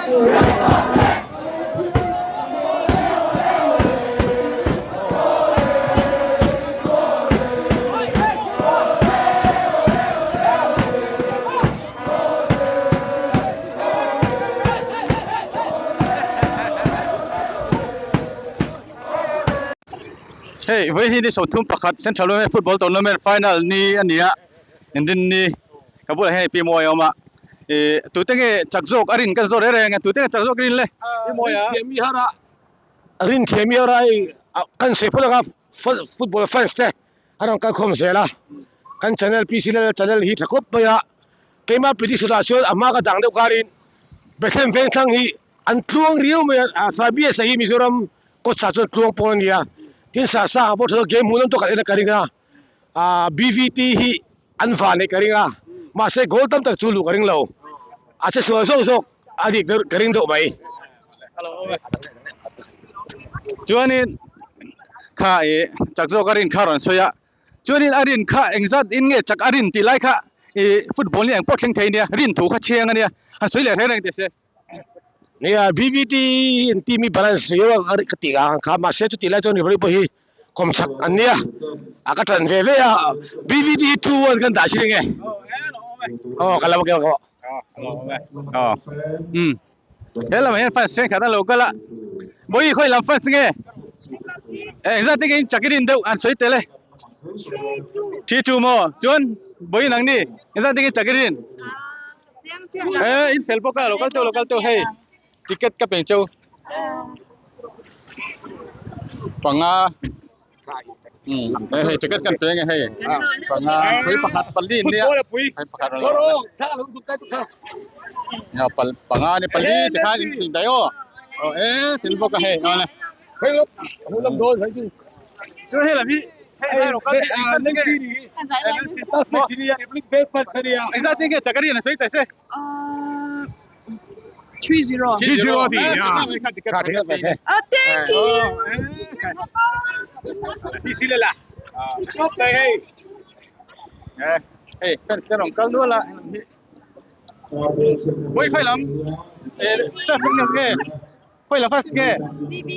Hei vawi hi ni 31 Central Women Football Tournament final ni a ni a inrinni ka bulah hian pi mawi a awm a ih tute nge chak zawk a rin kan zawt reng reng a tute nge chak zawk a rin le pi mawi a. Rin thiam i har a rin thiam i har a hei kan sawi phawt ang a football fans te an rawn kalkhawm zel a kan channel PC lal channel hi tha khawp mai a keimah prediction ah chuan a hma ka dang deuh karin Bethlehem Vengthlang hi an tluang riau mai a Sarbs-a hi Mizoram kawtchah chuan tluang pawn a ni a tin Sasanga pawh tha zawk game hmuhnawm tawk an en a ka ring a ah BVT hi an van neih ka ring a mahse goal tam tak chu luh ka ring lo a che sual zawk zawk a dik deuh ka ring deuh mai. Chuanin kha ih chak zawk a rin kha a rawn sawi a chuanin a rin kha engzat in nge chak a rin tih lai kha ih football hi engpawh thleng thei ania rin thu kha chhiang ania han sawi leh reng reng teh se. Nia BVT hi an team hi balance riau a ka tih ang kha mahse chutih lai chuan Rivalry pawh hi kawmchhak an nia a ka tan ve ve a BVT hi 2-1 kan dah sin ange aw ka lo ka aw um he lamah hian fans thenkhat a lo kal a bawihi khawi lam fans nge engzat te nge in chak in in deuh an sawi tel e 3-2 maw chuan bawihi nangni engzat te nge chak in in Eh in fel bawk a lo kal teuh lo kal teuh hei ticket ka peng cheu panga um hei ticket kan peng e hei panga pui pakhat pali nia hei pakhat nia pal panga ni pali ti khan in thil dai aw aw e thil bawk a hei awle chu hei lam hi Khawi la first nge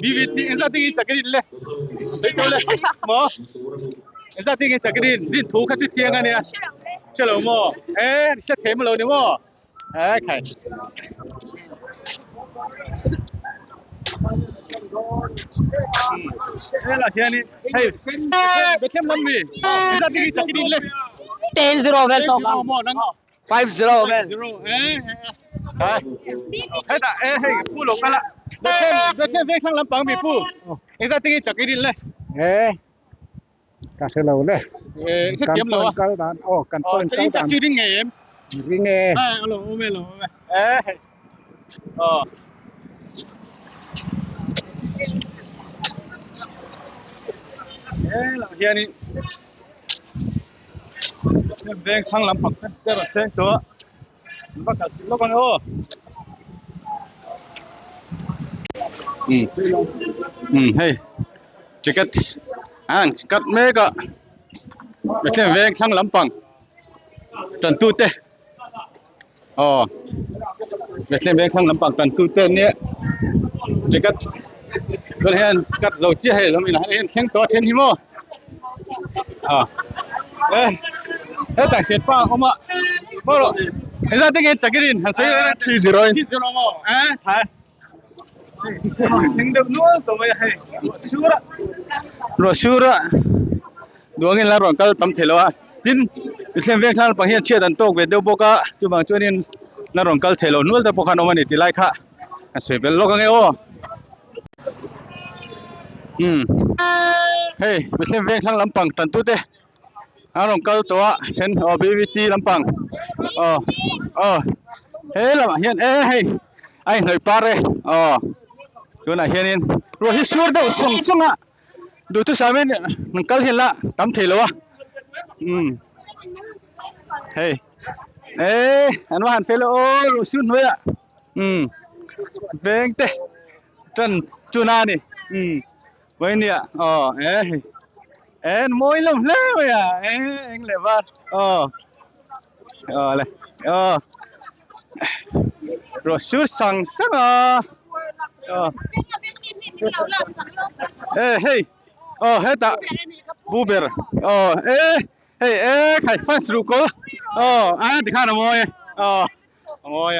BVT engzat te nge chakrin le sawi tawh le maw engzat te nge chakrin rin thu kha chu thiang ania hre lo maw e hre them lo ni maw e khai hela hianin hei Bethlehem lam mi engzat te nge chakrin le 10-0 vel tawk ang. 5-0 vel. Heta e hei pu lo kala. Bethlehem veng thlang lampang mi pu. Engzat te nge chak i rin le? E ka hre lo le. E hre thiam lo a. Kan kal dan aw kan point kal dan. Chak chu ring ngei em? Ring e. A lo awm e lo awm e. E hei. Aw. E lamah hianin Veng thlang lampang te te rawn thleng tawh a an va kal chilh lawk ang aw um um hei ticket an cut mek a Bethlehem veng thlang lampang tan tu te aw Bethlehem veng thlang lampang tan tu te nia ticket tunah hian cut zo chiah hei lam inah hian thleng tawh a then hi maw a e hetah hian pa a awm a maw rawh engzat te nge chakirin han sawi reng 3-0 in 3-0 maw e tha thleng deuh nual tawh mai a hei ruah sur a ruah sur a duangin la rawn kal tam thei lo a tin Bethlehem veng thlang lampang hian chhiat an tawk ve deuh bawk a chuvang chuanin la rawn kal thei lo nual te pawh khan awm a ni tih lai kha a sawi belh lawk ange aw umm hei Bethlehem veng thlang lampang tan tute an rawn kal tawh a then aw BVT lampang aw aw he lamah hian e hei a inhnawih par e aw tunah hianin ruah hi sur deuh sung sung a duhthusam in an kal hian la tam thei lo a umm hei e an va han fel aw ruah sur hnuaiah umm veng te tan chuna a ni umm vawinia aw e hei. En mawi lo hle mai a e eng leh var aw aw le aw. Ruah sur sang sang a aw e hei aw hetah pu ber aw e hei e khai fans ruh kawl aw a tikhan a mawi e aw a mawi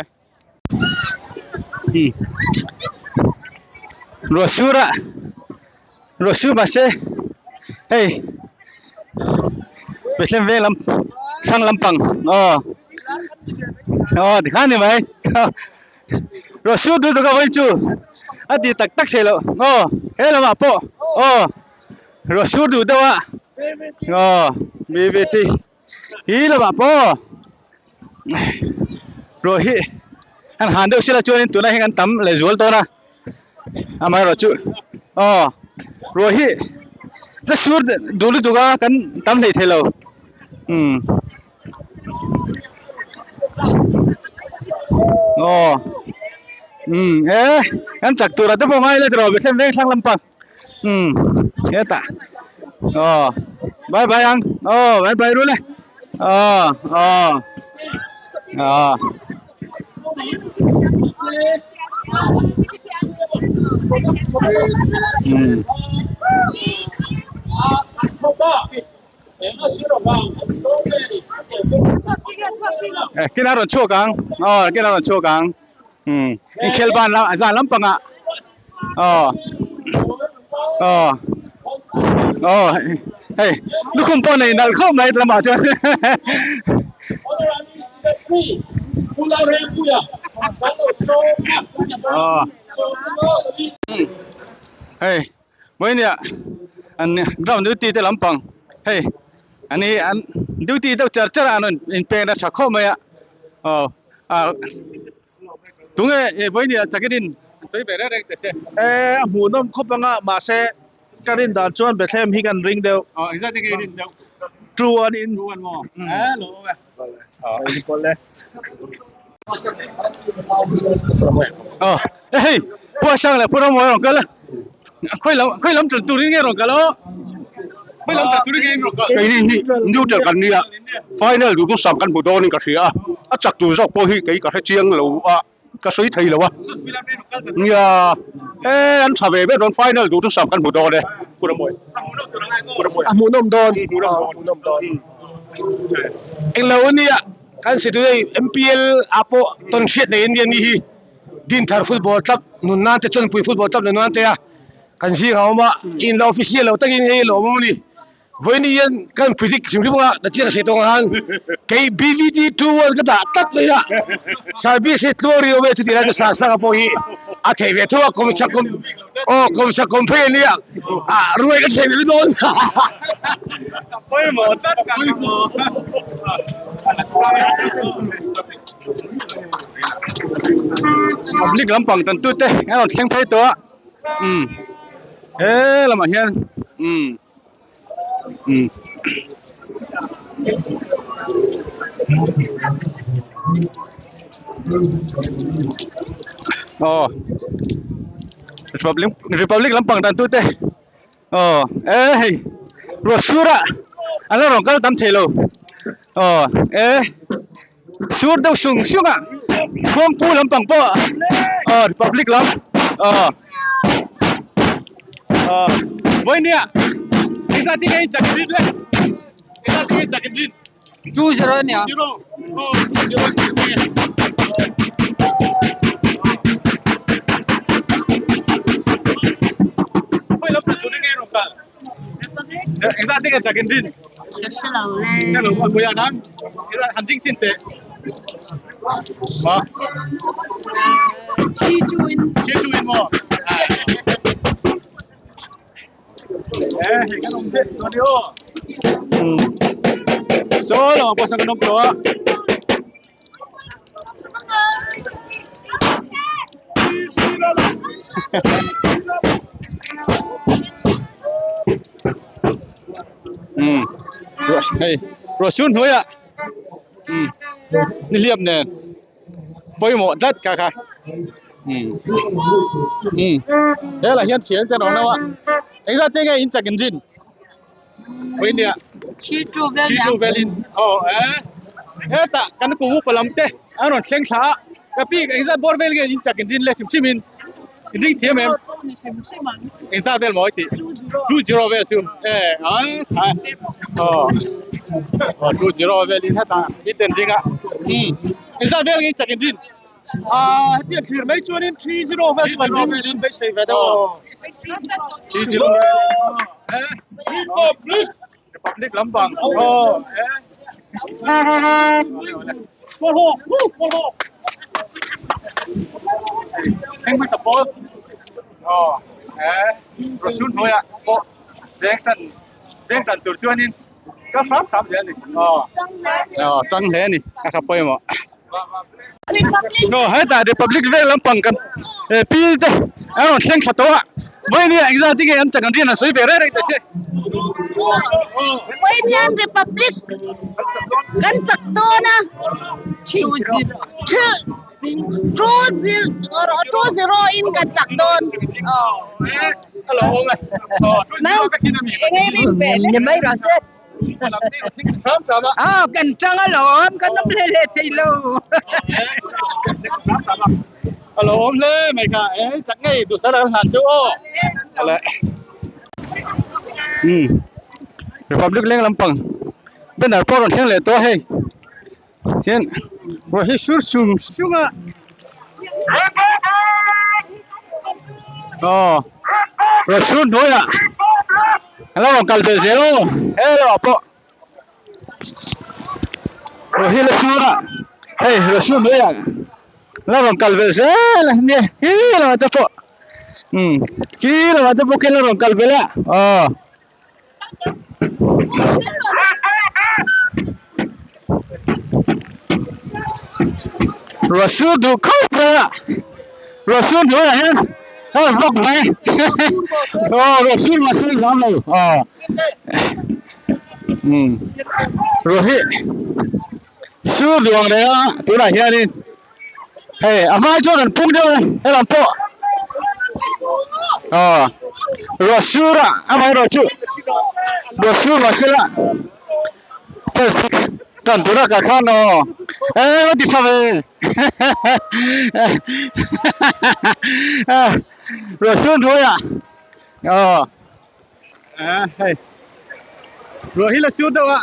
e. Ruah sur a ruah sur mahse hei Bethlehem veng lam thlang lampang aw aw tikhan ni mai ruah sur duh tuk a vawi chu a ti tak tak theih loh aw he lamah pawh aw ruah sur duh deuh a aw BVT hi lamah pawh. Ruah hi an han deuh sela chuanin tunah hian kan tam leh zual dawn a amaherawh chu aw ruah hi la sur duh lutuk a kan tam hlei thei lo umm aw umm e kan chak turah te pawh ngai ila tiraw Bethlehem veng thlang lampang. Umm hetah aw bye bye ang aw bye bye rul e aw aw aw umm. Kina rawn chhuak ang aw kina rawn chhuak ang. Umm inkhel ban lam zan lampangah aw aw aw hei lukhum pawh nei nalh khawp mai lamah chuan aw hei vawinia an ground duty te lampang hei an hi an duty deuh char char a an rawn inpek na tha khawp mai a aw ah tunge eh vawinia chakirin an sawi ve reng reng teh se. E a hmuhnawm khawp anga mahse ka rin dan chuan Bethlehem hi kan ring deuh. Aw engzat nge i rin deuh? Two an in. Two an maw? Hello e. Aw hei Pu Asang leh Pu Ramawia rawn kal a khawi lam khawi lam ṭan turin nge rawn kal aw khawi lam ṭan turin nge rawn kal Keini hi neutral kan nia final duhthusam kan hmu dawnin ka hria a a chak tur zawk pawh hi kei ka hre chiang lo a ka sawi thei lo a nia e an tha ve ber dawn final duhthusam kan hmu dawn e Pu Ramawia A hmuhnawm dawn a hmuhnawm dawn englo ania kan si today MPL ah pawh tawn hriat nei an nia ni hi Dinthar football club nun nan te Chawnpui football club nun nan te a kan zing a awm a in la official lo takin hei lawm awm a ni Vawiin hian kan predict hrim hrim a na chiang sei tawng han kei BVT 2-1 ka dah tak mai a service hi tluang ri awm e chuti lai chu sang sang a pawh hi a thei ve tho a kawm chak kawm aw kawm chak kawm phei ania ah ruai ka thei ve dawn pawimawh tlat ka pawimawh public lampang tan tute an rawn thleng phei tawh a umm he lamah hian umm. Umm. Aw Republic Republic lampang dan tute aw e hei ruah sur a an la rawn kal tam thei lo aw e sur deuh sung sung a khuangpu lampang pawh aw Republic lam aw aw vawinia engzat nge in chak rin le engzat nge in chak rin 2-0 ania 2-0 aw 2-0 Engzat nge chak in rin Ka hre lo le. Ka lo pui a nan han ding chin teh. Ma. 3-2 in. 3-2 in maw? Eh, hei kan awm theih tawh ni aw. Saw lamah pawh sawn kan awm tawh a. Umm hei ruah sur hnuaiah umm nihliap nen pawimawh tlat kha kha umm umm helaiah hian thian te an awm lo a engzat te nge in chak in rin vawinia 3-2 velin aw eh hetah kan kum upa lam te an rawn thleng thla a. Ka pi engzat bawr vel nge in chak in rin le hrim hrim in in ring thiam em? Engzat vel maw i tih? 2-0 vel chu e ai tha aw aw 2-0 vel in heta i ten ring a um engzat vel nge in chak in rin? Ah hetiang thlir mai chuanin 3-0 vel chu kan ring in beisei ve deuh aw. 3-0 Republic Republic lampang aw e Thleng hmasa pawl aw e Rasul hnuaiah pawh veng tan veng tan tur chuanin ka hram hram zel a ni aw aw tang hle a ni a tha pawimawh. Aw hetah Republic veng lampang kan pi te an rawn thleng thla tawh a vawiin hian engzat tinge an chak an rian an sawi ve reng reng teh se. Vawiin hian Republic kan chak dawn a 2-0 in kan chak dawn. Aw kan tang alawm kan awm hle hle thei lo. A lo awm hle mai kha e chak ngei duhsar an hlan chu aw le um Republic leng lampang banner pawh a rawn thleng leh tawh a hei Chuan ruah hi sur sung sung a aw ruah sur hnuaiah a lo rawn kal ve zel aw he lamah pawh ruah hi la sur a hei ruah sur hnuaiah a lo rawn kal ve zel a nia khi lamah te pawh umm khi lamah te pawh khian a rawn kal ve leh a aw. Ruah sur duh khawp mai a ruah sur hnuaiah hian hei vlog mai aw ruah sur ruah sur zam lo aw umm ruah hi sur duh ang reng a tunah hianin hei a hma chuan an pung deuh a helam pawh aw ruah sur a amaherawh chu ruah sur mah sela tan tura ka khan aw e va ti tha ve ruah sur hnuaiah aw hei ruah hi la sur deuh a.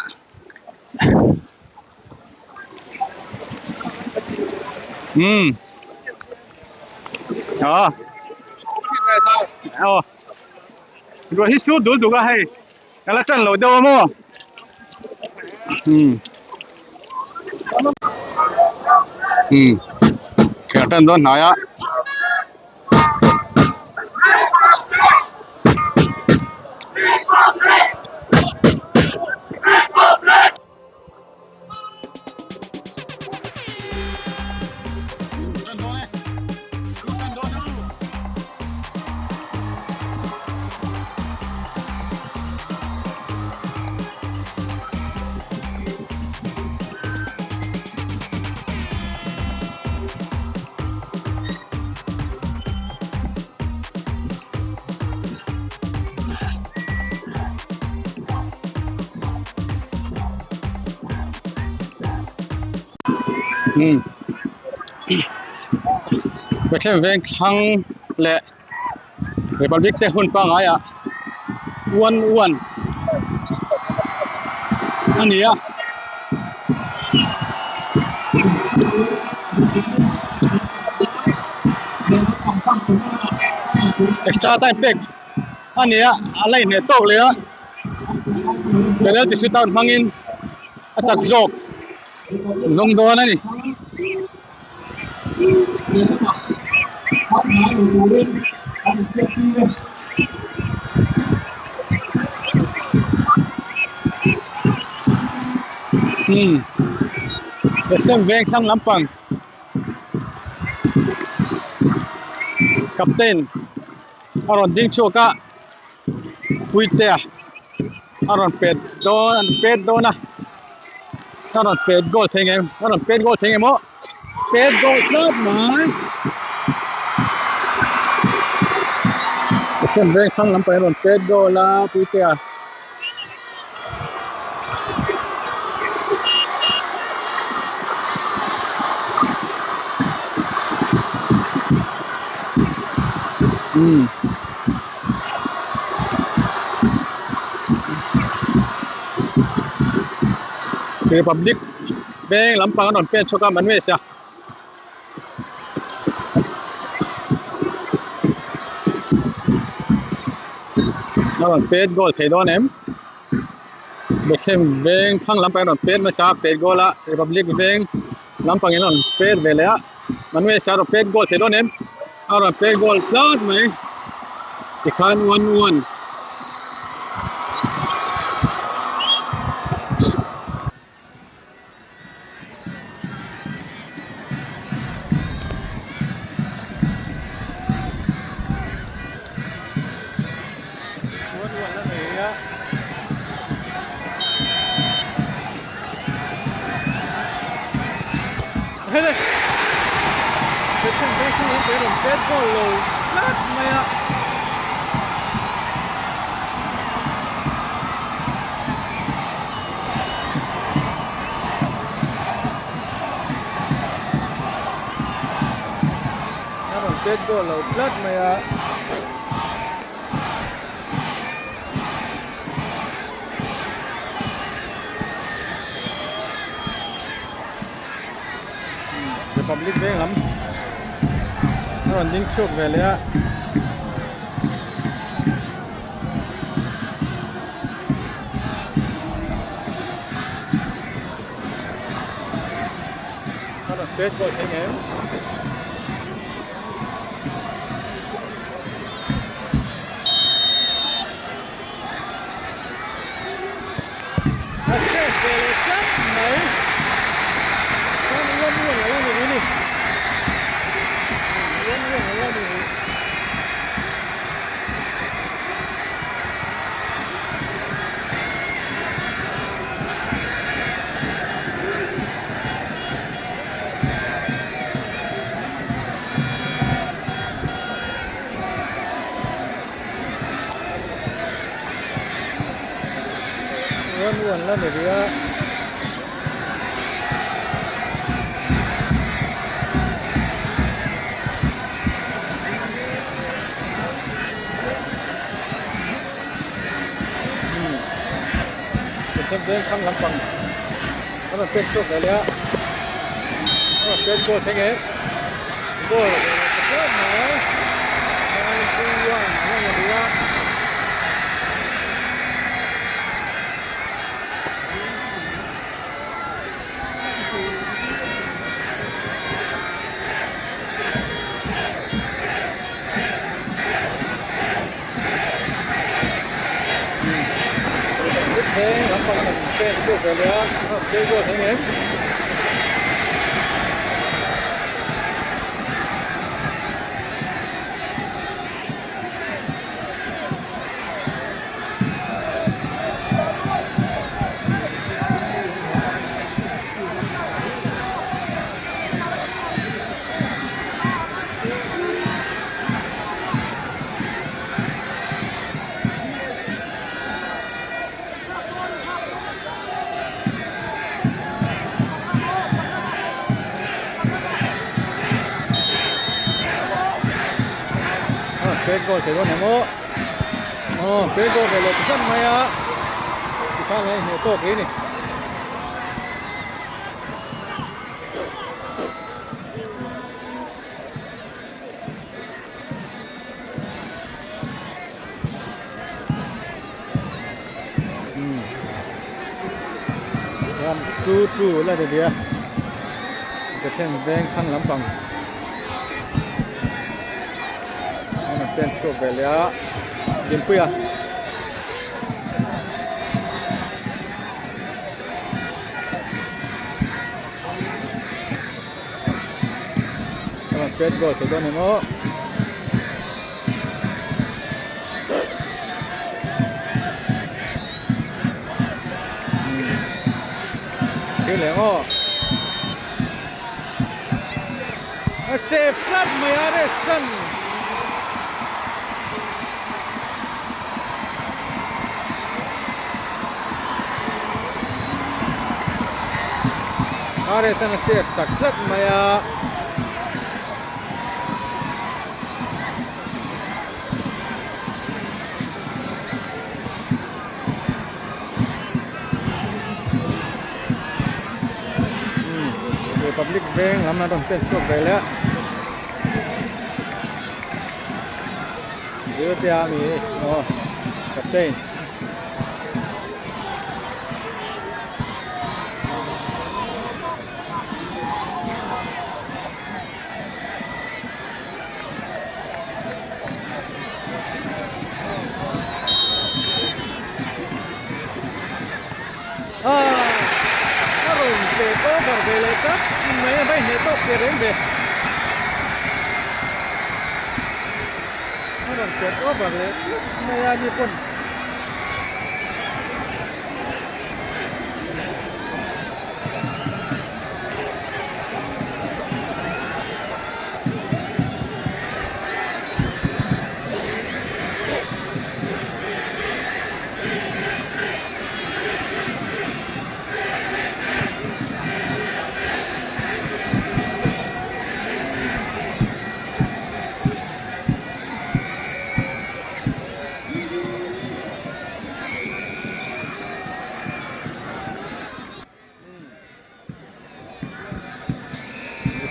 Um aw aw ruah hi sur dul duk a hei ka la tan lo deuh a maw um um ka tan dawn hnai a. Um Bethlehem veng thlang leh Republic te hun pangaiah 1-1 a ni a. Extra time pek a ni a, a la inhneh tawk leh a, penalty shootout hmangin a chak zawk zawng dawn a ni. Hmm. Bethlehem veng thlang lampang captain a rawn ding chhuak a Puitea a rawn pet dawn an pet dawn a a rawn pet goal thei ngei a rawn pet goal thei ngei maw pet goal tlat mai Pathian veng thlang lampang a rawn pet goal a Puitea. Umm. Republic veng lampang an rawn pen chhuak a Manmesh a. A rawn pet goal thei dawn em? Bethlehem veng thlang lampang an rawn pet hmasa a pet goal a Republic veng lampang in a rawn pet ve leh a Manmesh a rawn pet goal thei dawn em? A rawn pet goal tlat mai tikhan 1-1. A rawn pet goal lo tlat mai a. Republic veng lam a rawn ding chhuak ve leh a. A rawn pet goal thei ngei em? A save ve leh tlat mai. Chuan uan uan lo a ni rih a ni. Uan uan lo a ni rih. Uan uan la ni rih a. Pathian veng thlang lampang a rawn pek chhuak ve leh a a rawn pek goal thleng e goal a ve leh ta tlat mai nine two one a la ni rih a. Pet goal thei dawn em aw aw pet goal ve leh ta tlat mai a tikhan a inhne tawk hle a ni. One two two la ni nia Bethlehem veng thlang lampang an rawn pen chhuak ve leh a Dinpuia a rawn pet goal thei dawn em aw. Thil leh aw. A save tlat mai a Ressan. Ressan a save sak tlat mai a. Republic veng lam an rawn pen chhuak ve leh a Zirtea mi aw captain. A rawn pet over ve leh tlat mai a va inhne tawk teh reng ve a rawn pet over leh tlat mai a ni pawn.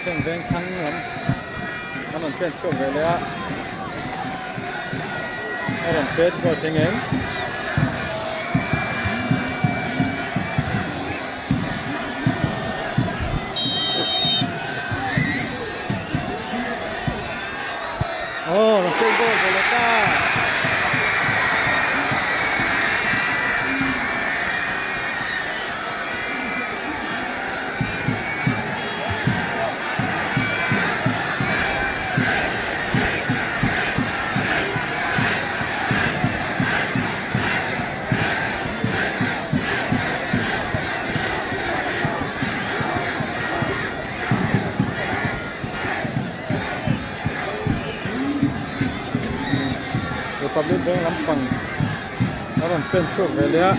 Mihring veng thlang lam an rawn pen chhuak ve leh a a rawn pet goal thei ngei aw rawn pet goal ve leh ta. Republic Bank lampang a rawn pen chhuak ve leh a.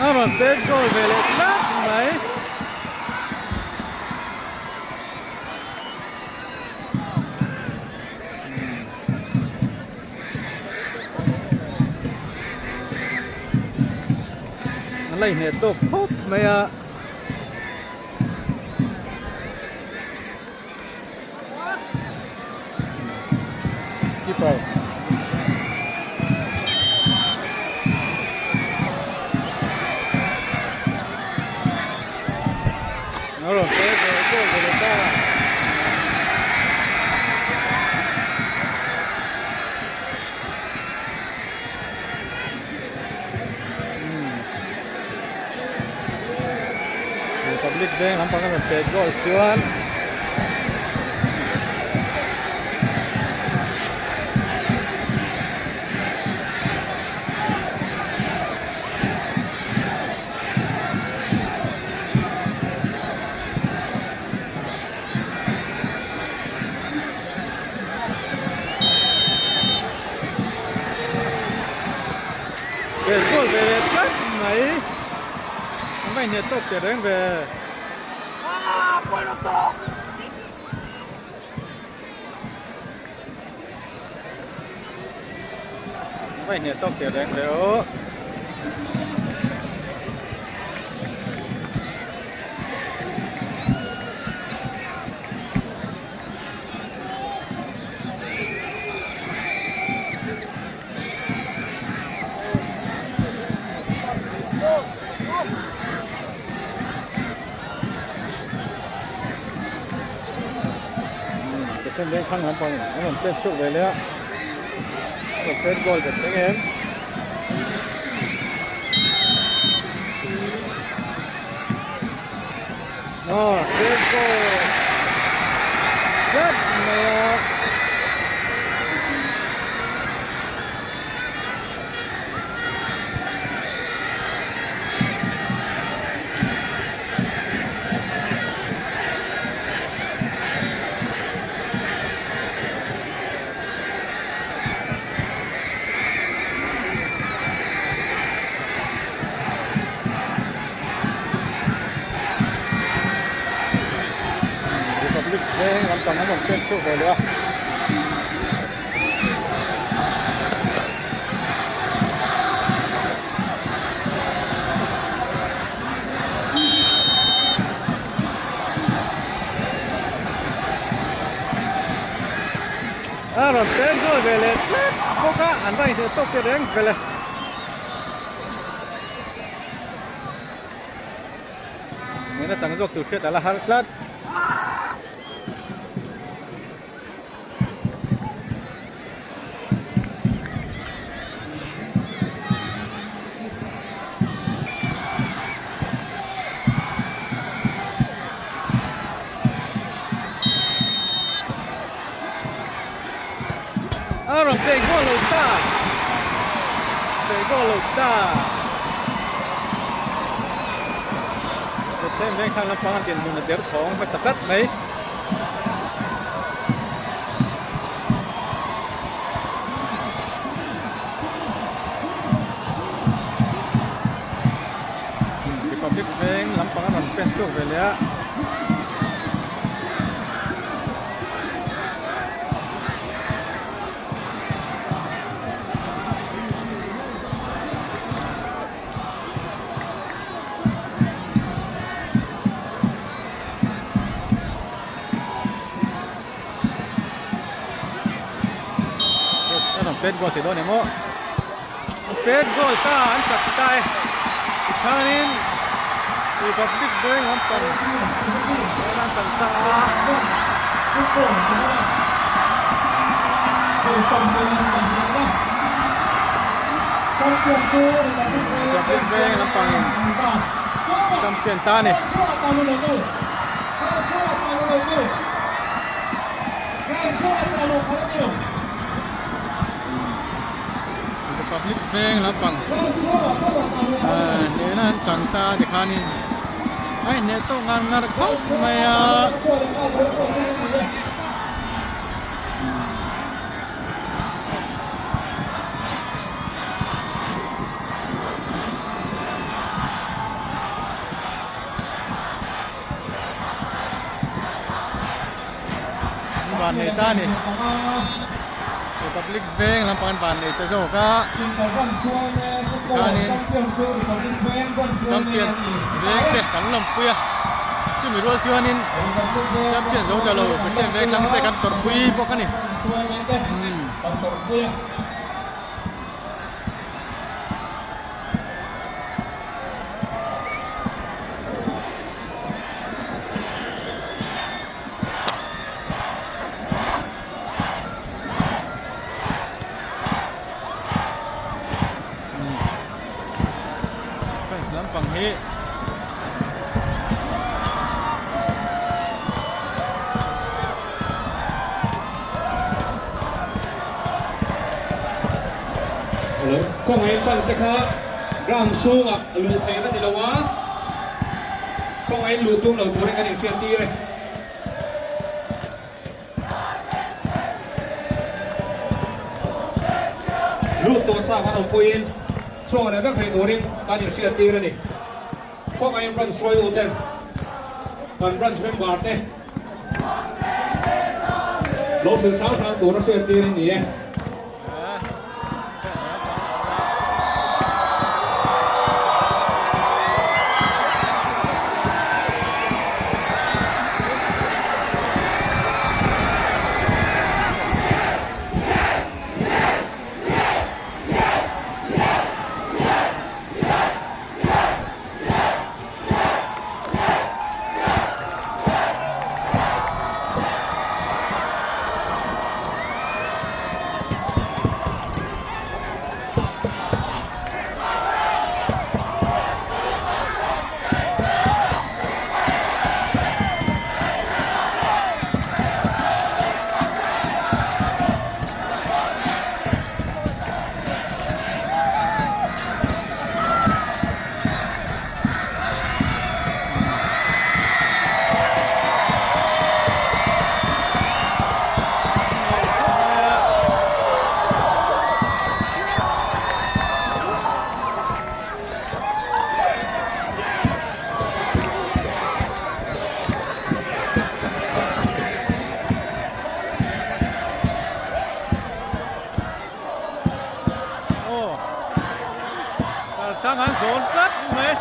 A rawn pet goal ve leh tlat mai. A la inhneh tawk khawp mai a. Keeper. A rawn pet ve goal ve leh ta. Republic veng lampang a rawn pet goal chuan Pet goal ve leh tlat mai an va inhne tawk teh reng ve. An va inhne tawk teh reng ve aw. Pathian veng thlang lampang an rawn pet chhuak ve leh a an rawn pet goal ve thleng em. Aw pet goal tlat mai a. pen chhuak ve leh a. A rawn pen goal ve leh tlat bawk a, an va inhne tawk te reng vel e. Nena chang zawk tur hriat a la har tlat. A rawn pek goal lo ta pek goal lo ta Bethlehem veng thlang lampang a dinhmun a der thawng hmasa tlat mai. Republic veng lampang a rawn pen chhuak ve leh a. A rawn pet goal thei dawn em aw an pet goal ta an chak ta e tikhanin Republic veng lampang an chak ta a. Republic veng lampangin champion ta a ni. Republic veng lampang hnehna an chang ta tikhanin a inhneh tawk ngar ngar khawp mai a. Van nei ta a ni Republic veng lampang an van nei ta zawk a tikhanin champion veng te kan lawmpui a chumi rual chuanin champion zo ta lo Pathian veng thlang te kan tawrhpui bawk a ni. Fans lampang hi Kawngaiin fans te kha ground chhungah luh theih a ni lo a, kawngaiin luh tum lo turin kan inhriat tir e. Lut tawh sa kan awm pawhin chhuak leh vek thei turin kan inhriat tir a ni. Kawngaiin branch hruaitu ten kan branch member te lo hrilh hrang hrang tur a hriat tir a ni e. Sang an zawn tlat mai.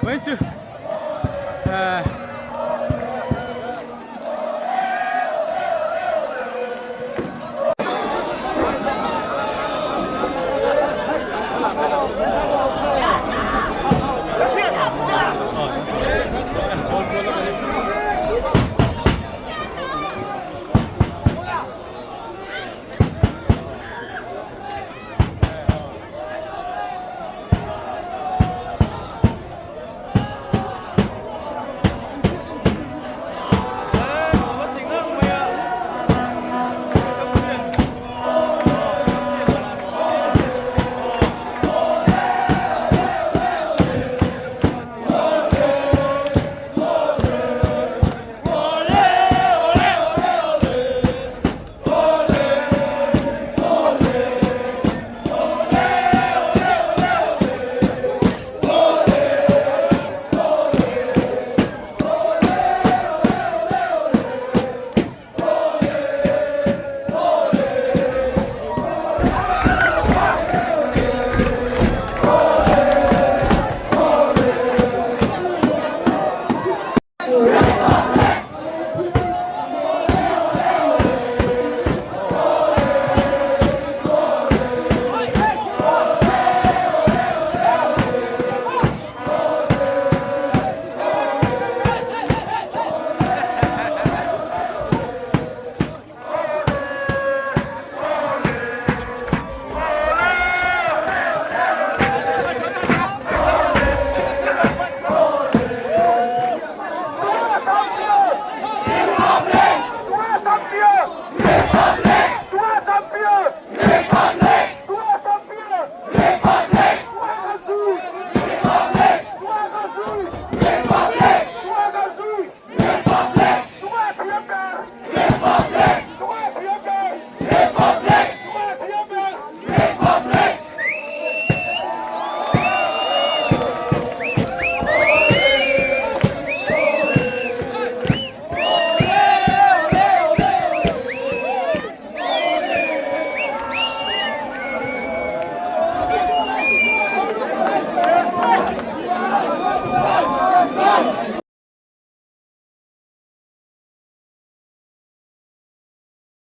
Went to